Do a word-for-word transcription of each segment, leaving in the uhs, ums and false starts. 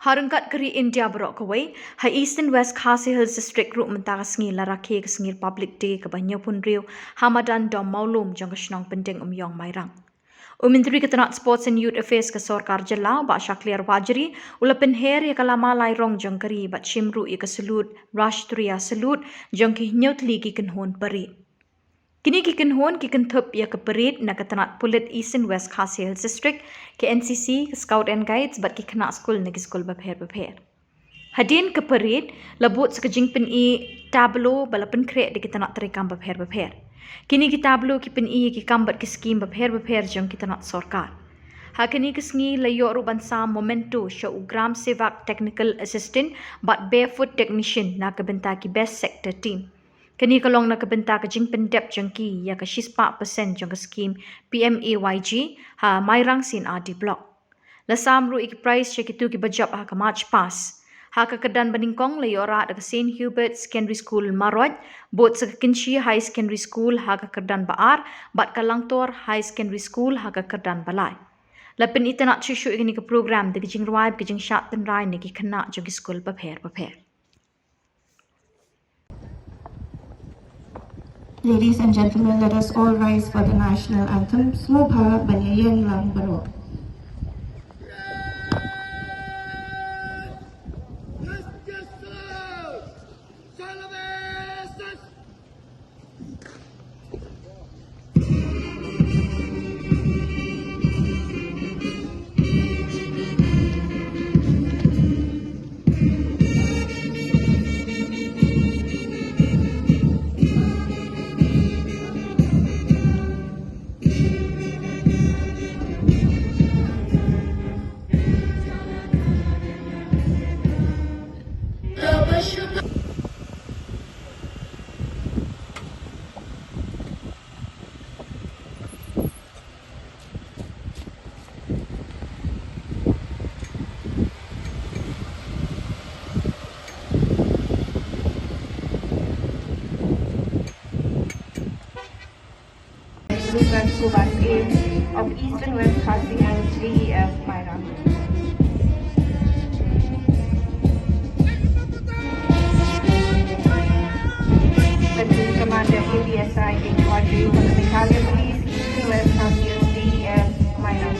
Ha ryngkat ka ri India baroh kawei, ha Eastern West Khasi Hills District ruh mynta ka sngi la rakhe ka sngi Republic Day kaba hynñiewphew hynriew ha madan Dom Mawlum jong ka shnong Pyndengumiong Mairang. U Myntri ka tnat Sports and Youth Affairs ka sorkar jylla, Bah Shakliar Warjri, u la pynher ïa ka lama lai rong jong ka ri bad shim ruh ïa ka salute, Rashtriya Salute, jong ki hynñiew tylli ki kynhun parade. Kine ki kynhun ki kynthup ïa ka parade na ka tnat pulit Eastern West Khasi Hills District, ka N C C, ka Scout and Guides bad ki khynnah skul na ki skul bapher bapher. Hadien ka parade, la bud sa ka jingpyni tableau ba la pynkhreh da ki tnat treikam bapher bapher. Kine ki tableau ki pyni ïa ki kam bad ki skim bapher bapher jong ki tnat sorkar. Ha kane ka sngi la ïoh ruh ban sam memento sha u Gram Sevak Technical Assistant bad Barefoot Technician na ka bynta ki Best Sector Team. Kane ka long na ka bynta ka jingpyndep jong ki ïa ka shispah percent jong ka skim P M A Y G ha Mairang C and R D Block. La sam ruh ïa ki prize sha kito kiba jop ha ka March Past. Ha ka kyrdan banyngkong la ïoh rah da ka Saint Hubert Secondary School Marwat, bud sa ka Kynshi High Secondary School ha ka kyrdan ba ar, bad ka Langtor High Secondary School ha ka kyrdan ba lai. La pynitynnad shuh shuh ïa kane ka program da ka jingrwai bad ka jingshad tynrai na ki khynnah jong ki skul bapher bapher. Ladies and gentlemen, let us all rise for the national anthem. Sngewbha ban ïeng lang baroh. Ruben Subas A of Eastern West Khasi Hills D E F Mairang. Platoon Commander A P S I H Y J from the Meghalaya Police, Eastern West Khasi Hills D E F Mairang.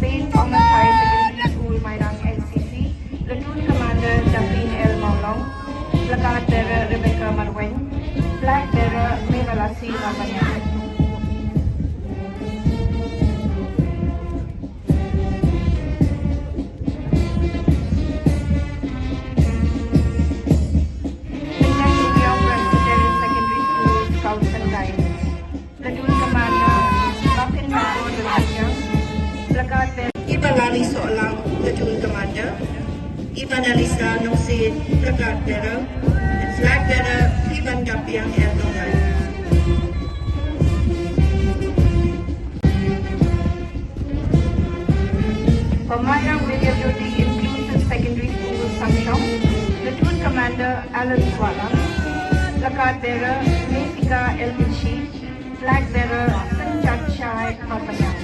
Saint Thomas High Secondary School Mairang N C C, Platoon Commander Daphne L Mawlong, Placard Bearer Rebecca Marwein, Flag Bearer Mevalasi Marbaniang. Pyndengumiong Presbyterian Secondary School Scouts and Guides. Platoon Commander Bapin Mawlong Rebecca, Placard Bearer Ibanali Sohlang, Platoon Commander Ibanalisa Nongsit, Placard Bearer, and Flag Bearer Iban Dapiang L Tongai. From Mairang William Doody Inclusive Secondary School, Samshong, Platoon Commander Alan Swalang, Placard Bearer Mesika Elminshi, Flag Bearer Sinjat Shai Marbaniang.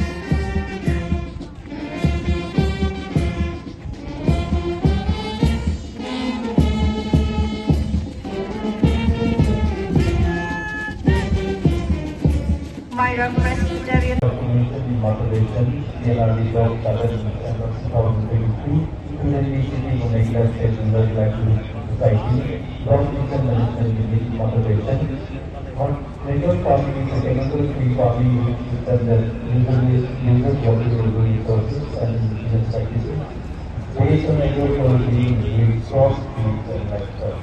Mairang Presbyterian. Documentation in Mother Religion, T L R D dot seven, two thousand twenty-two, Student Initiative on Neglected and Neglected Society, Block Teacher Management Unit, Mother Religion, on Network Farming is a chemical-free farming which is under user, user quality resources and nutrition practices based on agroecology with cross breeds and livestock.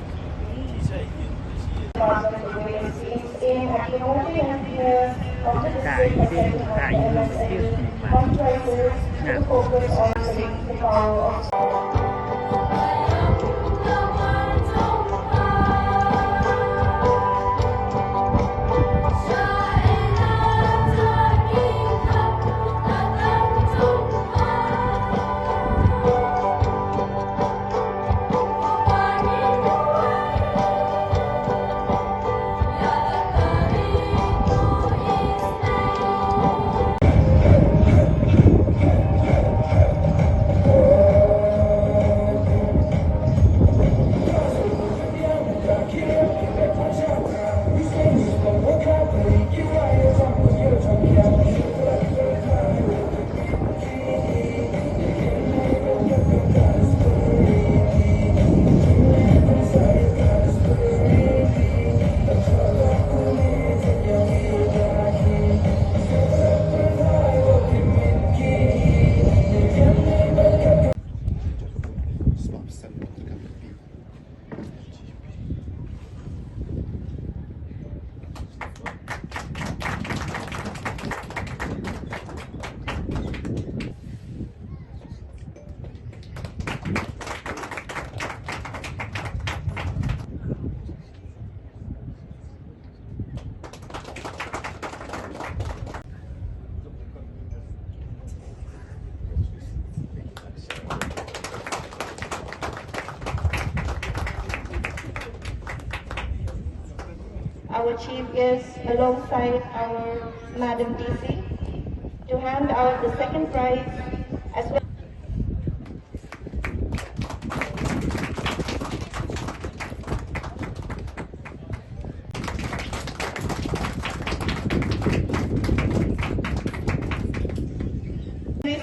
Our chief guest alongside our Madam D C to hand out the second prize as well.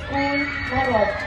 School, Narok.